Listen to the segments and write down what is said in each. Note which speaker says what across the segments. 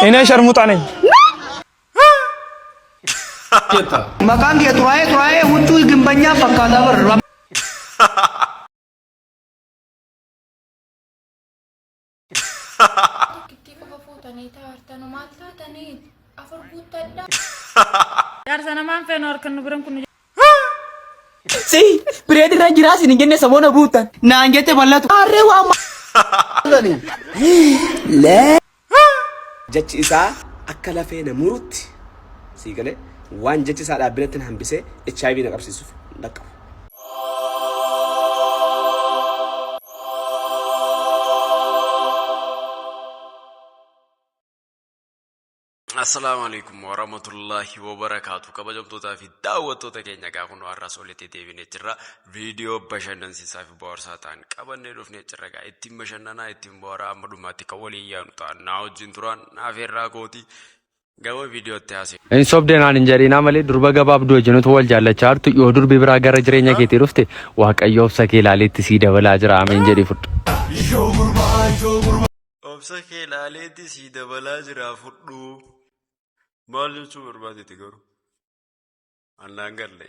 Speaker 1: እኔ ሸርሙጣ ነኝ።
Speaker 2: Maqaan kee xuraa'ee xuraa'ee huccuu gimbanyaa fakkaataa barra.
Speaker 3: Tokkittii qofa fuutanii taartanu maal taatanii afur guuttadhaa.
Speaker 4: Jaarsa namaan feenu harkan nu biran kun.
Speaker 2: Si bireed irra jiraa sin hin jenne saboona buutan. Naan jette bal'atu. Harree waa
Speaker 5: Jechi isaa akka lafee na murutti sii galee waan jechi isaa dhaabbiletti na hambisee HIV na qabsiisuuf hin dhaqqabu.
Speaker 6: Assalaamu alaikum warahmatullahi wabarakaatu. Kabajamtootaa fi daawwattoota keenya egaa kun har'as olitti deebinee jirra. Viidiyoo bashannansiisaa fi bohaarsaa ta'an qabannee dhufnee jirra. Egaa ittiin bashannanaa ittiin bohaaraa amma dhumaatti kan waliin yaanu ta'an naa wajjin turaan naafeerraa kooti. Gama viidiyootti haasee.
Speaker 7: Hin sobde naan hin jedhinaa malee durba gabaabduu wajjin utuu wal jaallachaa jirtu yoo durbi biraa gara jireenya keetii dhufte Waaqayyo obsa kee ilaaleetti sii dabalaa jira ameen jedhi fudhu.
Speaker 6: Obsa kee ilaaleetti sii dabalaa jira fudhuu. Maal jechuu barbaadeeti garuu? Annaan galle.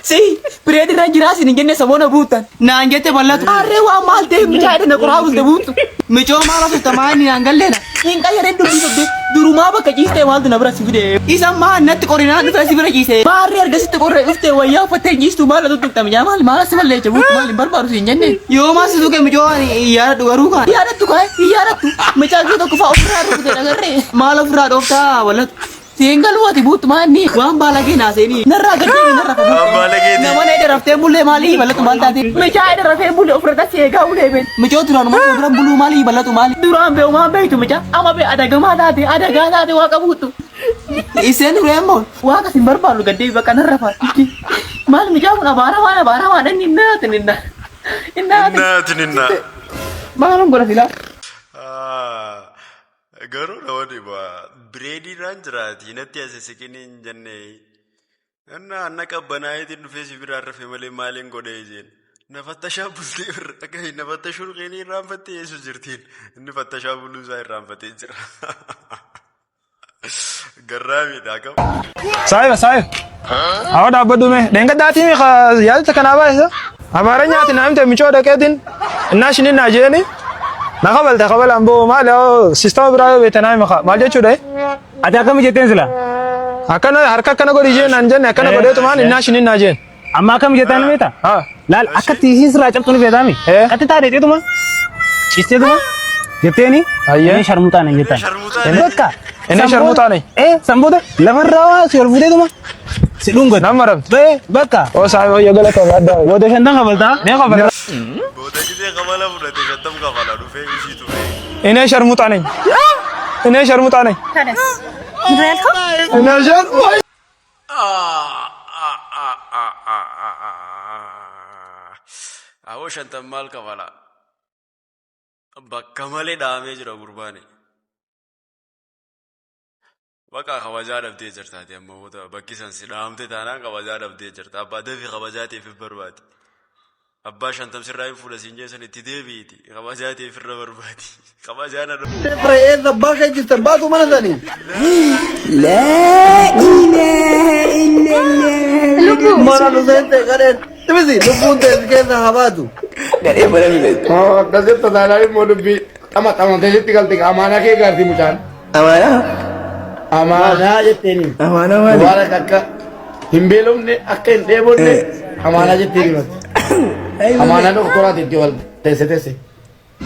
Speaker 2: Si bireed irra jiraa sin hin jenne saboona buutan. Naan jette bal'atu. Harree waa maal ta'e mucaa jedhe na qoraa bulte buutu. Micoo maal asirta maa inni naan galleena. Hin qayyareen dubbii sobde durumaa bakka ciistee maaltu na bira si fide. Isa maa natti qorinaa dhufee si bira ciise. Maarree argasitti qorree dhufte wayyaa uffattee hin ciistu maal atu tuqxa micaa maal maal si balleecha buutu maal hin barbaadu si hin jenne. Yoo maal si tuqe micoo ani hin yaadadhu garuu kaan. Yaadattu kaa hin yaadattu. Micaa kee tokko fa'aa ofirraa rukute dhagarree. Maal ofirraa dhooftaa bal'atu. Siin galuu ati buuttu maa inni waan baalagee naa seenii narraa gad deemi narra
Speaker 6: Waan baalageeti.
Speaker 2: Nama na edda raftee bullee maalii bal'atu maal taate micaa edda rafee bullee ofirra si eegaa ulee been micoo duraan umaa biran buluu maalii bal'atu maali duraan beeku maan beektu micaa ama bee adagamaa taate adagaa taate waaqa buuttu. Iseen duree ammoo waaqa sin barbaadu gad deebi bakka narra faa maal micaa kun abaaramaan abaaramaan inni innaatin innaa innaatin
Speaker 6: Innaatin innaa.
Speaker 2: maalum godha silaa.
Speaker 6: Garuu nama dhiba. Bireedii irraan jiraati. Natti as siqini hin jenne. Inna anna qabbanaa'eetiin dhufee si biraan rafe malee maaliin godhee jeen. Na fattashaa bultee irra akka na fattashuun qeenii irraanfattee eessu jirtiin. Inni fattashaa buluu isaa irraanfatee jira. Garraamiidha akkam.
Speaker 1: Saahiba saahiba. Awa dhaabbadhu mee. Dheengaddaatii mi yaadata kanaa baay'isa. Abaara nyaati naa himte micoo dhaqeetiin innaa shinin naa jeeni. Na kabalte kabalaan boo maali sistama biraa yoo beekte naa hima maal jechuudha.
Speaker 8: Ati akkami jetteen sila?
Speaker 1: Akkana harka akkana godhi jeen naan jenne akkana godheetumaan innaa shinin naa jeen.
Speaker 8: Amma akkami jettaan ni beektaa?
Speaker 1: Haa.
Speaker 8: Laal akkatti isiin sirraa cabxu ni beektaami?
Speaker 1: Eh.
Speaker 8: Qatti taate dheetuma ciisteetuma jetteeni
Speaker 1: Ayyee.
Speaker 8: inni sharmuxaa nan jettaan.
Speaker 6: Sharmuxaa nan.
Speaker 8: Bakka.
Speaker 1: Inni sharmuxaa nan.
Speaker 8: Eh sanboota lafarraa waa si ol fuuteetuma si dhungate.
Speaker 1: Nan maramte.
Speaker 8: Bee bakka.
Speaker 1: Oo saahiba yoo galata addaa.
Speaker 8: Booda shantan kafaltaa.
Speaker 1: Mee kafala.
Speaker 6: Booda gisee kabala fudhate shantam kafala dhufee ishii tumee.
Speaker 1: እኔ ሸርሙጣ ነኝ። እኔ ሸርሙጣ ነኝ።
Speaker 4: ታዲያስ ምንድን ነው ያልከው?
Speaker 1: እኔ ሸርሙጣ
Speaker 6: Aboo shantam maal kafala? Bakka malee dhahamee jira gurbaani. Bakka kabajaa dhabdee jirta ati amma booda bakki san si dhahamte taanaan kabajaa dhabdee jirta. Abbaa dafii kabajaa ta'eef barbaadi. Abbaa shantam sirraa hin fuudha siin jeessan itti deebi'iiti. Kabajaa ta'eef irra barbaadi. Kabajaa na
Speaker 2: Firee eessa baasha jirtan baatu mana sanii. Mana nu seente gadheen. Tibisi lubbuun teessi keessa haa baatu.
Speaker 5: Gadhee mana nu seente.
Speaker 9: Akkasitti taanaan immoo dubbii xama xamatee sitti galti amaanaa kee gaarti mucaan.
Speaker 5: Amaanaa?
Speaker 9: Amaanaa jetteeni.
Speaker 5: Amaanaa maali?
Speaker 9: Mubaarak akka hin beelofne akka hin dheebonne amaanaa jetteeni mati. Amaanaa doktoraati itti wal teesse teesse.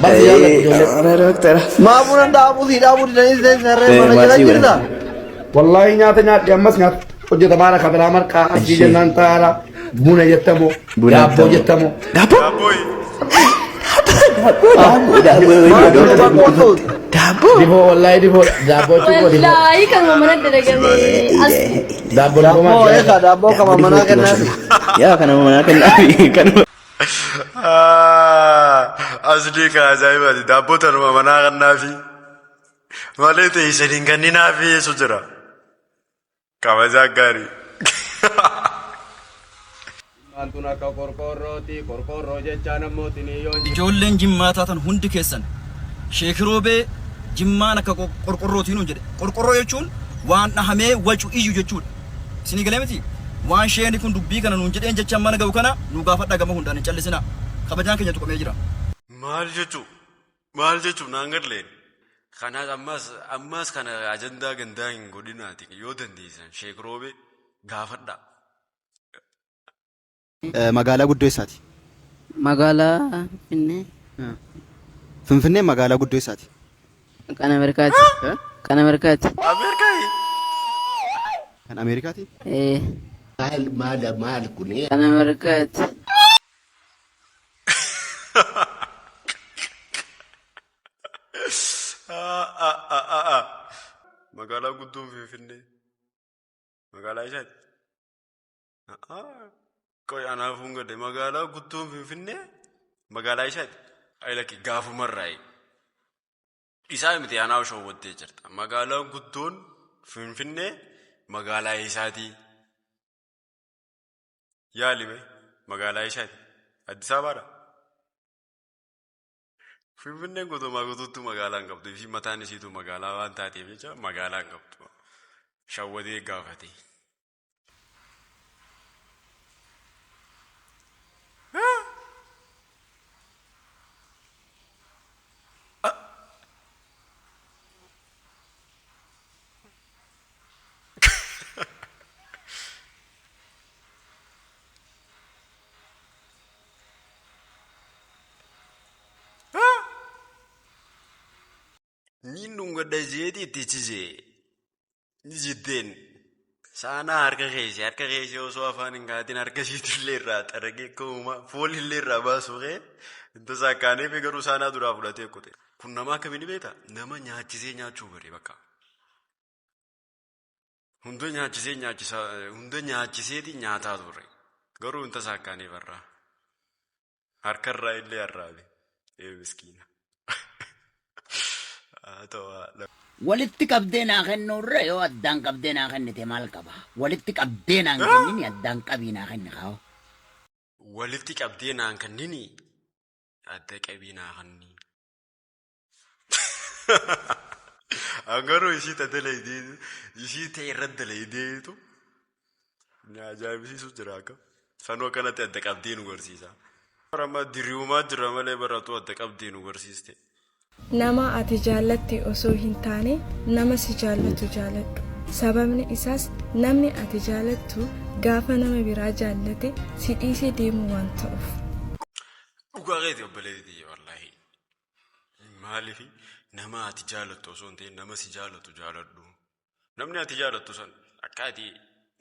Speaker 9: Barsi jaalladhu ijoollee.
Speaker 5: Amaanaa doktara.
Speaker 2: Maa buna dhaabuu si dhaabuu didanii seente harree mana jala
Speaker 5: Maasii
Speaker 2: jirta.
Speaker 9: Wallaahi nyaata nyaadhe ammas nyaata hojjetamaara kabiraa marqaa asii jennaan taara buna jettamoo
Speaker 5: Buna
Speaker 9: daabboo
Speaker 5: jettamoo.
Speaker 9: jettamoo.
Speaker 5: Daabboo?
Speaker 6: Daabboo.
Speaker 5: Daabboo daabboo
Speaker 2: Daabboo.
Speaker 5: Daabboo?
Speaker 9: Difoo wallaahi difoo daabboo jechuun difoo.
Speaker 3: Wallaahi kanuma mana dalagame. As
Speaker 9: Daabboo difoo
Speaker 2: Daabboo
Speaker 9: maal
Speaker 2: eessa daabboo kama manaa kennaafi.
Speaker 5: Yaa kana manaa kennaafi kanuma.
Speaker 6: Asli ka ajaa'ibaati. Daabboo tanuma manaa kannaafi malee teessan hin kenninaafi yesu jira. Kabajaa gaarii.
Speaker 10: Ilmaan akka qorqoorrooti qorqoorroo jechaan ammoo xiniyyoon
Speaker 11: Ijoolleen Jimmaa taatan hundi keessan Sheek Roobee Jimmaan akka qorqorrooti nuun jedhe. Qorqorroo jechuun waan dhahamee wacu iyyu jechuudha. Isinii galee miti? Waan sheeni kun dubbii kana nuun jedheen jecha mana ga'u kana nu gaafadhaa gama hundaan hin callisinaa. Kabajaan keenya tuqamee jira.
Speaker 6: Maal jechu? Maal jechu naan galleen? Kanaas ammas ammas kana ajandaa gandaa hin godhinaati yoo dandeessan Sheek Roobee gaafadhaa.
Speaker 12: Magaalaa guddoo eessaati?
Speaker 13: Magaalaa Finfinnee.
Speaker 12: Finfinneen magaalaa guddoo eessaati?
Speaker 13: Kan Ameerikaati. Kan Ameerikaati.
Speaker 6: Ameerikaayi?
Speaker 12: Kan Ameerikaati?
Speaker 13: Ee.
Speaker 14: Maal maal maal kuni?
Speaker 13: Kan Ameerikaati.
Speaker 6: Magaalaa guddoon Finfinnee. Magaalaa eessaati? Qoy anaafuu hin galle. Magaalaa guddoon Finfinnee magaalaa eessaati? Ayi lakki gaafumarraayi. Isaa miti anaa showwattee jirta. Magaalaan guddoon Finfinnee magaalaa eessaati? Yaali mee magaalaa eessaati? Addis Ababaadha? Finfinneen guutumaa guutuutti magaalaa hin qabdu. Ishii mataan isiitu magaalaa waan taateef jecha magaalaa hin qabdu. Shawwadee gaafate. Niin dhungadha jeeti itti chisee. Ni jitteen. Saanaa harka keessa harka keessa osoo afaan hin kaatin harka isiitillee irraa xaragee akka uumaa foolillee irraa baasuu kee inta saakkaanee fi garuu saanaa duraa fudhatee kute. Kun nama akkamii ni beektaa? Nama nyaachisee nyaachuu bare bakka. Hunda nyaachisee nyaachisaa hunda nyaachiseeti nyaataa ture. Garuu inta saakkaanee barraa. Harkarraa illee arraabe. Ee miskiina. Haa ta'u haadha.
Speaker 15: Walitti qabdee naa kennuu irra yoo addaan qabdee naa kennite maal qaba? Walitti qabdee naan kennini addaan qabii naa kenni kaa'u.
Speaker 6: Walitti qabdee naan kennini adda qabii naa kenni. An garuu isii ta dalaydee isii ta'e irra dalaydeetu na ajaa'ibsiisu jira akka. Sanuu akkanatti adda qabdee nu garsiisa. Amma diriirumaa jira malee baratu adda qabdee nu garsiiste.
Speaker 3: Nama ati jaallatte osoo hin taane nama si jaallatu jaaladhu. Sababni isaas namni ati jaalattu gaafa nama biraa jaallate si dhiisee deemuu waan ta'uuf.
Speaker 6: Dhugaa keeti obboleettii tiyya wallaahi. Maaliif nama ati jaalattu osoo hin ta'in nama si jaalatu jaaladhu. Namni ati jaalattu san akka ati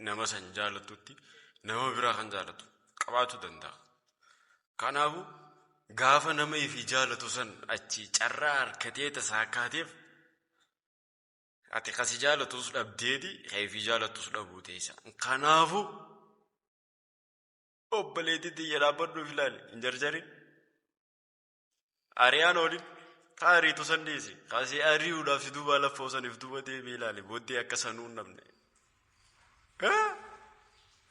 Speaker 6: nama san jaalattutti nama biraa kan jaalatu qabaachuu danda'a. Kanaafuu gaafa nama ifii jaalatu san achi carraa harkatee tasaakkaateef ati ka si jaalatus dhabdeeti ka ifii jaalattus dhabuu teessa. Kanaafuu obboleettii tiyya dhaabbadhuuf ilaali hin jarjarin. Ari'aan oolin ka ariitu san dhiisi. Ka si ari'uudhaaf si duubaa laffoo san if duuba deebi'ee ilaali. Booddee akka sanuu hin dhabne.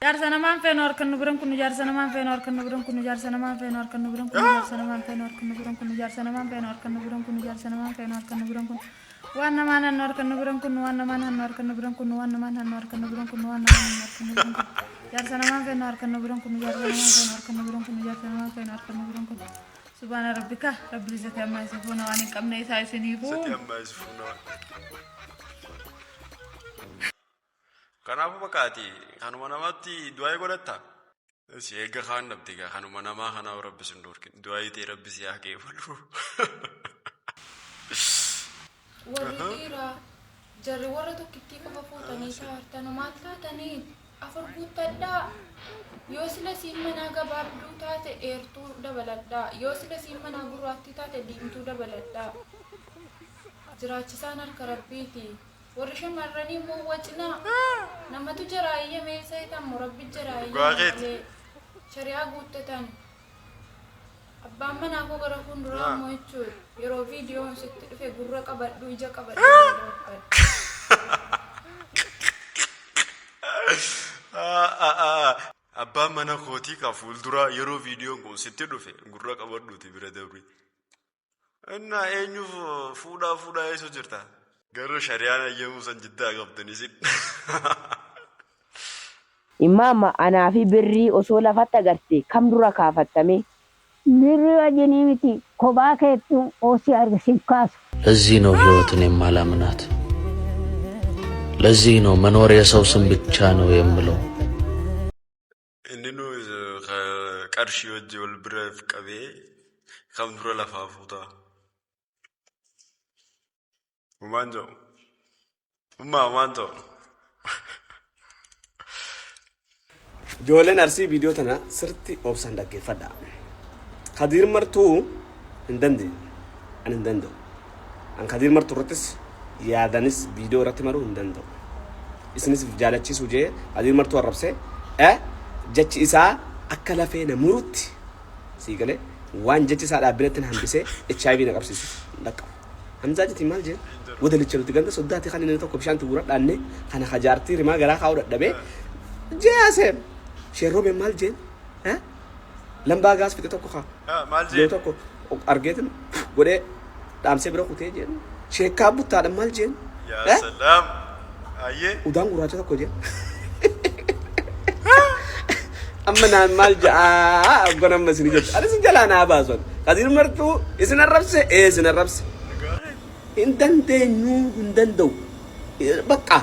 Speaker 4: Jaarsa namaan feenu harkan nu biran kunu jaarsa namaan feenu harkan nu biran kunu jaarsa namaan feenu harkan nu biran kunu jaarsa namaan feenu harkan nu biran kunu jaarsa namaan feenu harkan nu biran kunu jaarsa namaan feenu harkan nu biran kunu waan namaan hannu harkan nu biran kunu waan namaan hannu harkan nu biran kunu waan namaan hannu harkan nu biran kunu waan namaan hannu harkan nu biran kunu jaarsa namaan feenu harkan nu biran kunu jaarsa namaan feenu harkan nu biran kunu jaarsa namaan feenu harkan nu biran kunu Subhaana rabbika rabbil izzati ammaa yasifuuna waan hin qabne isaa isiniifuu.
Speaker 6: Izzati ammaa yasifuuna. Kanaafuu bakka ati kanuma namaatti du'aa'ii godhatta. Si eegga kaan dhabde egaa kanuma namaa kanaaf rabbi sin dhorkin du'aa'ii ta'e rabbi si haa qeebalu.
Speaker 3: Warri dhiiraa jarri warra tokkittii qofa fuutanii taartanu maal taatanii Afur guuttadhaa. Yoo sila isiin manaa gabaabduu taate dheertuu dabaladhaa. Yoo sila isiin manaa gurraattii taate diimtuu dabaladhaa. Jiraachisaan harka Rabbiiti. Warri shamarranii immoo hin wacinaa. Namatu jaraa eeyyamee seetan moo Rabbi jaraa
Speaker 6: Dhugaa
Speaker 3: eeyyame
Speaker 6: keeti.
Speaker 3: malee. Shari'aa guuttatan. Abbaan manaa koo gara fuulduraa immoo jechuudha yeroo viidiyoon sitti dhufe gurra qabadhu ija qabadhu bira darbadhu.
Speaker 6: Abbaan mana kootii ka fuulduraa yeroo viidiyoon kun sitti dhufe gurra qabadhuuti bira dabri. Innaa eenyuuf fuudhaa fuudhaa eessu jirta? Garuu shari'aan hayyamuu san jiddaa qabdan isin.
Speaker 16: Immaamma anaa fi birrii osoo lafatti agarte kam dura kaafatta mee?
Speaker 17: Birrii wajjinii miti kophaa keettuu oo si arge sin kaasu.
Speaker 18: ለዚህ ነው ህይወትን የማላምናት። ለዚህ ነው መኖር የሰው ስም ብቻ ነው የምለው።
Speaker 6: Inni nu qarshii wajji wal bira qabee kam dura lafaa fuutaa? Humaan jedhu. Hummaa humaan ta'u.
Speaker 5: Ijoolleen Arsii viidiyoo tana sirriitti obsaan dhaggeeffadhaa. Kadiir Martuu hin dandeenye. Ani hin danda'u. An Kadiir Martuu irrattis yaadanis viidiyoo irratti maruu hin danda'u. Isinis jaalachiisuu jee Kadiir Martuu arrabsee jechi isaa akka lafee na murutti sii galee waan jechi isaa dhaabbiletti na hambisee HIV na qabsiisu hin dhaqqabu. Hamzaa jetiin maal jeen wadalicha nuti ganda soddaati kan inni tokko bishaan tuura dhaanne kana hajaartii rimaa garaa kaa'uu dadhabee jee aseen sheerroobeen maal jeen lambaa gaas fixe tokko kaa
Speaker 6: Maal
Speaker 5: yoo
Speaker 6: jeen?
Speaker 5: tokko argeetin godhee dhaamsee bira kutee jeen sheekkaa buttaadha maal jeen
Speaker 6: Yaa salaam. Ayyee.
Speaker 5: Udaan gurraacha tokko jeen amma naan maal ja'a abban amma isin jettu ani isin jalaa naa baasan Kadiir Martuu isin arrabse ee isin arrabse hin dandeenyu hin danda'u bakka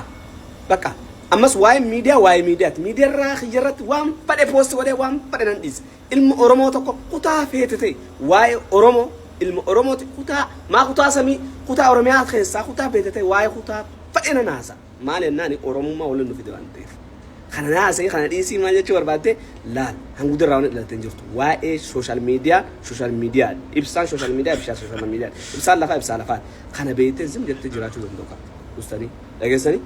Speaker 5: bakka ammas waa'ee miidiyaa waa'ee miidiyaati miidiyaa irraa kiyya irratti waan fadhe poosti godhee waan fadhe nan dhiise ilma Oromoo tokko kutaa feete ta'e waa'ee Oromoo ilma Oromooti kutaa maa kutaa samii kutaa Oromiyaa keessaa kutaa feete ta'e waa'ee kutaa fadhe nan haasa maal jennaan Oromummaa waliin nu fide waan ta'eef. Kana naasee kana dhiisii maal jechuu barbaadde laal hanguuta irraa waan dhalattee jirtu waa'ee social media social media ibsaan social media ibsaa social media ibsaan lafaa ibsaa lafaa kana beektee zim jettee jiraachuu danda'u qabda ustanii dhageessanii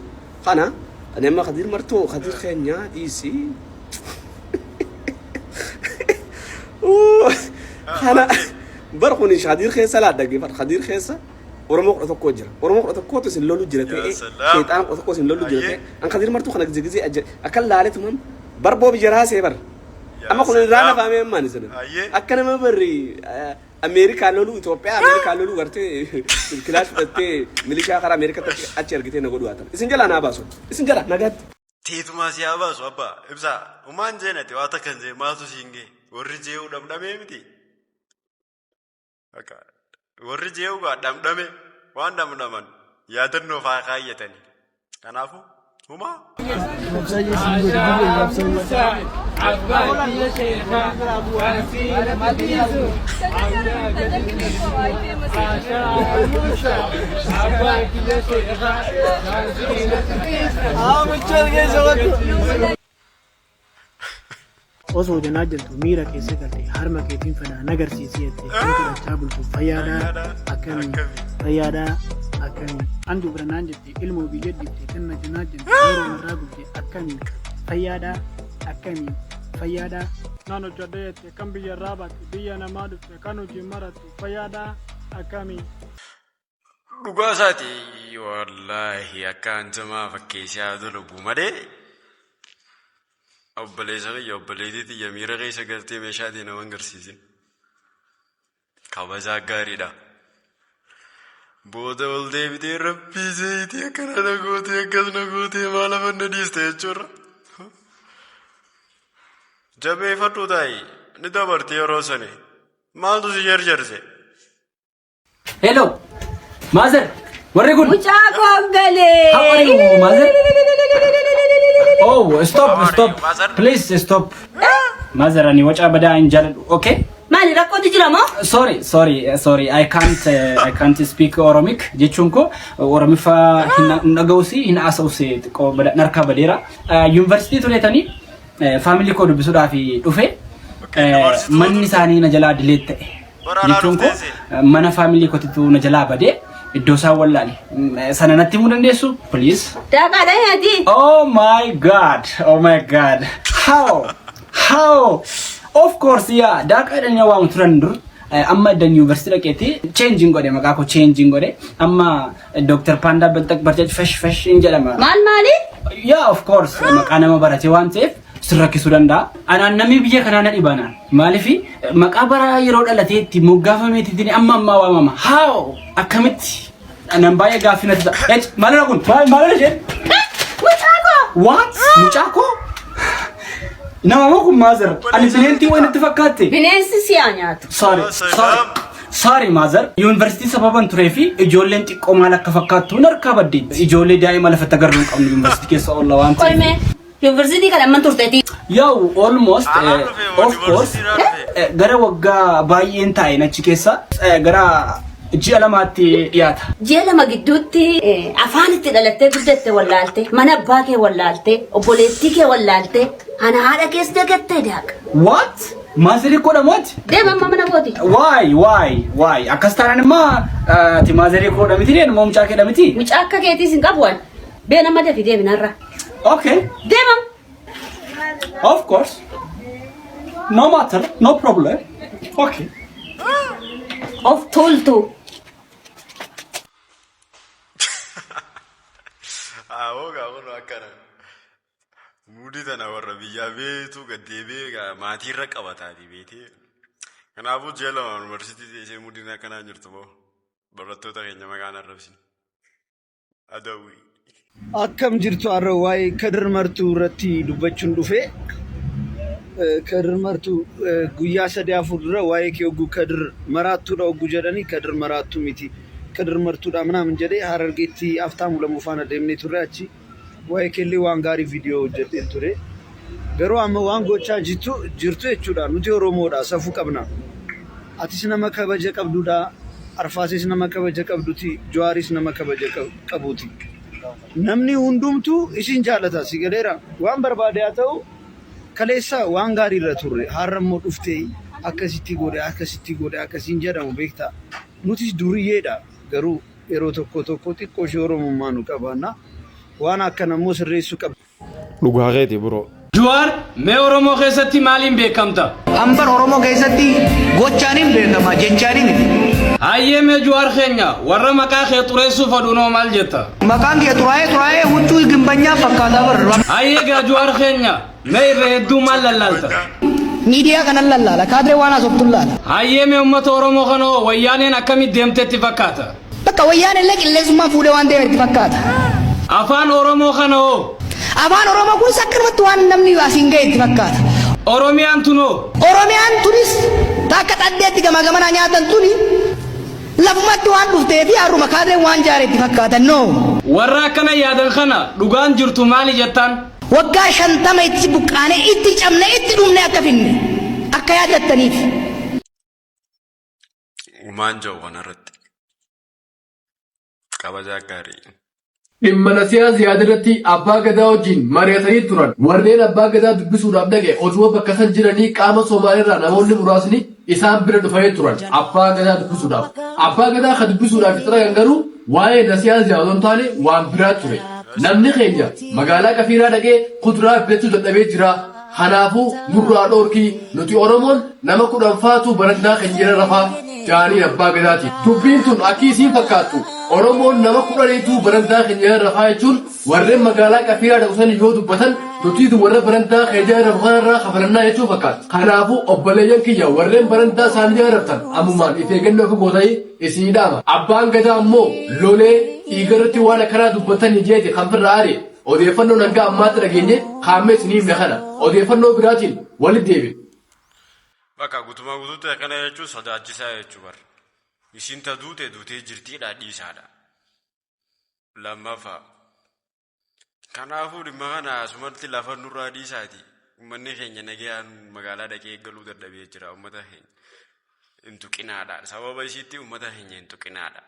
Speaker 5: kana ani amma Kadiir Martoo Kadiir keenya dhiisii kana bar kun Kadiir keessa laa dhaggeeffadhu Kadiir keessa Oromoo 11 jira. Oromoo 11tu isin lolu jira ta'ee sheexaana 11 isin lolu jira ta'ee an Kadiir Martuu kana gizee gizee ajja akka laaletu mam bar boobi jaraa see bar. Amma kun irraa lafaamee ammaan isin. Akka nama barri Ameerikaa lolu Itoophiyaa Ameerikaa lolu gartee kilaash fudhattee milishaa karaa Ameerikaatti achi ergitee na godhu haatan. Isin jalaa naa baasu. Isin jalaa nagaatti.
Speaker 6: Teetumaa si haa baasu abbaa ibsaa umaan jeen ati waa takka hin jeen maaltu siin ga'e warri jee'uu dhamdhamee miti. Akka warri jee'uu gaa dhamdhame waan dhamdhaman yaadannoo faa kaayyatanii. Kanaafuu humaa.
Speaker 19: Osoo janaa jirtu miira keessa galte harma keetiin fedha nagarsiisi jette kan kadhachaa bultu fayyaadhaa akkamii fayyaadhaa akkamii an dubra naan jette ilmoo biyya dhifte kan na janaa jirtu yeroo narraa gubde akkamii fayyaadhaa akkamii fayyaadhaa. Naan hojjadhe jette kan biyya irraa baate biyya namaa dhufte kan hojiin marattu fayyaadhaa akkamii.
Speaker 6: Dhugaa isaati wallaahi akka hanjamaa fakkeessee haa dalagu malee obboleessa kiyya obboleettii tiyya miira keessa galtee meeshaa tee nama hin garsiisin. Kabajaa gaariidha. Booda ol deebitee rabbii seeyitii akkana na gootee akkas na gootee maal afan na dhiiste jechuurra. Jabeeffadhu taa'i ni dabarti yeroo sani. Maaltu si jarjarse?
Speaker 20: Hello, Mother, warri kun.
Speaker 21: Mucaa koo galee.
Speaker 20: How are you, mother? Oh, stop, stop. Please stop. Mother, ani waca badaa hin jaaladhu. Okay?
Speaker 21: Maali rakkootu jira moo?
Speaker 20: Sorry, sorry, sorry. I can't speak Oromic jechuun koo Oromiffa hin dhaga'usi hin haasa'usi xiqqoo narkaa badeera. Yuunivarsiitii tureetanii faamilii koo dubbisuudhaaf dhufe manni isaanii na jalaa dileet ta'e. Jechuun koo mana faamilii kootitu na jalaa badee iddoo isaan wallaale. Sana natti himuu dandeessu? Please.
Speaker 21: Daaqaadha nyaati.
Speaker 20: Oh my God! Oh my God! How? How? Of course, yeah. Daaqaa jedhanii na waamu turan dur. Amma iddan yuunivarsiitii dhaqeetti changing godhe maqaa koo changing godhe. Amma Dr. Panda Baltaq Barjaj Fesh Fesh hin jedhama.
Speaker 21: Maal maali?
Speaker 20: Yeah, of course. Maqaa nama barate waan ta'eef sin rakkisuu danda'a. Anaan namni biyya kanaa na dhiba anaan. Maaliif maqaa bara yeroo dhalatee itti moggaafameetiin amma ammaa waamama. How? Akkamitti? Anan baay'ee gaaffii natti ta'a. Ec, maalidha kun? Maal maalidha isheen?
Speaker 21: Mucaa koo!
Speaker 20: What? Mucaa koo? Nama moo kun mother? Ani bineentii waan natti fakkaatte.
Speaker 21: Bineensi si haa nyaatu.
Speaker 20: Sorry, sorry. Sorry mother. Yuunivarsiitii sababan turee fi ijoolleen xiqqoo maal akka fakkaattu harkaa baddeetti. Ijoollee daa'ima lafatti agarru hin qabnu yuunivarsiitii keessa oolla waan ta'eef.
Speaker 21: Qoyme yuunivarsiitii kana amman turteeti.
Speaker 20: Yaw almost of course gara waggaa baay'een taa'een achi keessa gara ji'a lamaatti dhiyaata.
Speaker 21: Ji'a 2 gidduutti afaan itti dhalattee guddatte wallaalte, mana abbaa kee wallaalte, obboleettii kee wallaalte, ana haadha kees dagattee daaqa.
Speaker 20: What? Maazarii koodha mooti?
Speaker 21: Deema amma mana kooti.
Speaker 20: Why why why akkas taanaan immoo ati maazarii koodha miti deemu mucaa keedha miti?
Speaker 21: Mucaa akka keetiis hin qabu ani. Bee nama dafi deemi narra.
Speaker 20: Okay.
Speaker 21: Deema.
Speaker 20: Of course. No matter, no problem. Okay.
Speaker 21: Of tuultu.
Speaker 6: Awoo gaa kun akkana. Muudii tana warra biyyaa beetu gad deebi'ee gaa maatiirra qabataati beetee. Kanaafuu ji'a 2 yuunivarsiitii teessee muudiin akkanaa hin jirtu moo barattoota keenya maqaan arrabsin. Adawwii.
Speaker 7: Akkam jirtu har'a waa'ee Kadir Martuu irratti dubbachuun dhufe. Kadir Martuu guyyaa sadii afur dura waa'ee kee hogguu Kadir maraattuudha hogguu jedhanii Kadir maraattuu miti Kadir Martuudha minaamin jedhee Harargeetti Haftaamu Lamuu faana deemnee turre achi waa'ee keellee waan gaarii viidiyoo hojjedheen ture. Garuu amma waan gochaa jirtu jirtu jechuudha nuti Oromoodha safuu qabna. Atis nama kabaja qabdudha Arfaasees nama kabaja qabduti Jawaaris nama kabaja qabuuti. Namni hundumtuu isin jaalata si galeera waan barbaade haa ta'u kaleessa waan gaarii irra turre har'a immoo dhuftee akkasitti godhe akkasitti godhe akkasiin jedhamu beektaa nutis duriyyeedha garuu yeroo tokko tokko xiqqoo ishee oromummaa nu qabaanna waan akkana immoo sirreessuu qabna.
Speaker 22: Dhugaa keeti bro.
Speaker 23: Juwaar, mee Oromoo keessatti maaliin beekamta?
Speaker 24: An bar Oromoo keessatti gochaanin beekama jechaanii miti.
Speaker 23: Hayyee mee Juwaar keenya warra maqaa kee xureessuu fadhuunoo maal jetta?
Speaker 24: Maqaan kiyya xuraa'ee xuraa'ee huccuu gimbanyaa fakkaataa bar.
Speaker 23: Hayyee gaa Juwaar keenya mee irra hedduu maal lallaalta?
Speaker 24: Miidiyaa kanan lallaala kaadree waan haasoftu laala.
Speaker 23: Hayyee mee uummata Oromoo kanoo wayyaaneen akkamitti deemtetti fakkaata?
Speaker 24: Bakka wayyaan illee qilleensummaan fuudhee waan deeme itti fakkaata.
Speaker 23: Afaan Oromoo kana hoo?
Speaker 24: Afaan Oromoo kunis akkanumatti waan namni asiin ga'e itti fakkaata.
Speaker 23: Oromiyaan tun hoo?
Speaker 24: Oromiyaan tunis takka xaddeetti gamaa gamanaa nyaatan tuni lafumatti waan dhuftee fi har'uma kaadreen waan jaare itti fakkaata. No.
Speaker 23: Warra akkana yaadan kana dhugaan jirtu maali jettaan?
Speaker 24: Waggaa 50 itti buqqaanee itti cabnee itti dhumnee akka finne akka yaadattaniif.
Speaker 6: Umaan ja'u kanarratti. Kabajaa gaarii.
Speaker 25: Dhimma Nasiyaa Ziyaad irratti Abbaa Gadaa wajjin mari'atanii turan. Warreen Abbaa Gadaa dubbisuudhaaf dhaqe otuma bakka san jiranii qaama Somaaleerraa namoonni muraasni isaan bira dhufanii turan Abbaa Gadaa dubbisuudhaaf. Abbaa Gadaa ka dubbisuudhaaf itti dhaqan garuu waa'ee Nasiyaa Ziyaad osoo hin taane waan biraa ture. Namni keenya magaalaa Qafiiraa dhaqee kuduraa bitachuu dadhabee jira. Kanaafuu nurraa dhoorkii nuti Oromoon nama 10 faatu barandaa keenya jala rafaa jaaniin abbaa gadaatiin. Dubbiin tun akki isiin fakkaattu Oromoon nama kudhaniitu barandaa keenya jala rafaa jechuun warreen magaalaa Qafiiraa dhaqu sanii yoo dubbatan nutiitu warra barandaa keenya jala rafu kanarraa kafalannaa jechuu fakkaatti. Kanaafuu obboleeyyan kiyya warreen barandaa isaanii jala raftan ammumaan if eeggannoo akka gootanii isinii dhaama. Abbaan gadaa ammoo lolee dhiigarratti waan akkanaa dubbatanii jeeti kan firra aare. Odeeffannoon hanga ammaatti dhageenye kaammee isinii himne kana. Odeeffannoo biraatiin walitti deebina.
Speaker 6: Bakka guutumaa guutuutti akkana jechuun sodaachisaa jechuu bar. Isiin ta duute duutee jirtiidha dhiisaadha. Lammaffaa. Kanaafuu dhimma kana asumatti lafa nurraa dhiisaati. Uummanni keenya nagayaan magaalaa dhaqee galuu dadhabee jira. Uummata keenya hin tuqinaadha. Sababa isiitti uummata keenya hin tuqinaadha.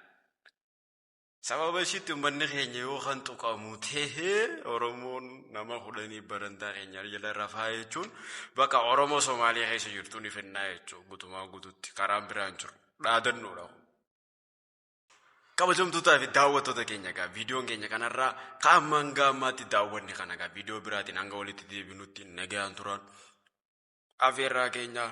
Speaker 6: Sababa ishiitti ummanni keenya yoo kan tuqamu tehe Oromoon nama kudhanii barandaa keenya jala rafaa jechuun bakka Oromoo Somaalee keessa jirtu ni fennaa jechuun gutumaa gututti karaan biraan jiru dhaadannoodha. Kabajamtootaa fi daawwattoota keenya egaa viidiyoon keenya kanarraa qaama hanga ammaatti daawwanne kana egaa viidiyoo biraatiin hanga walitti deebinutti nagaan turan afeerraa keenya.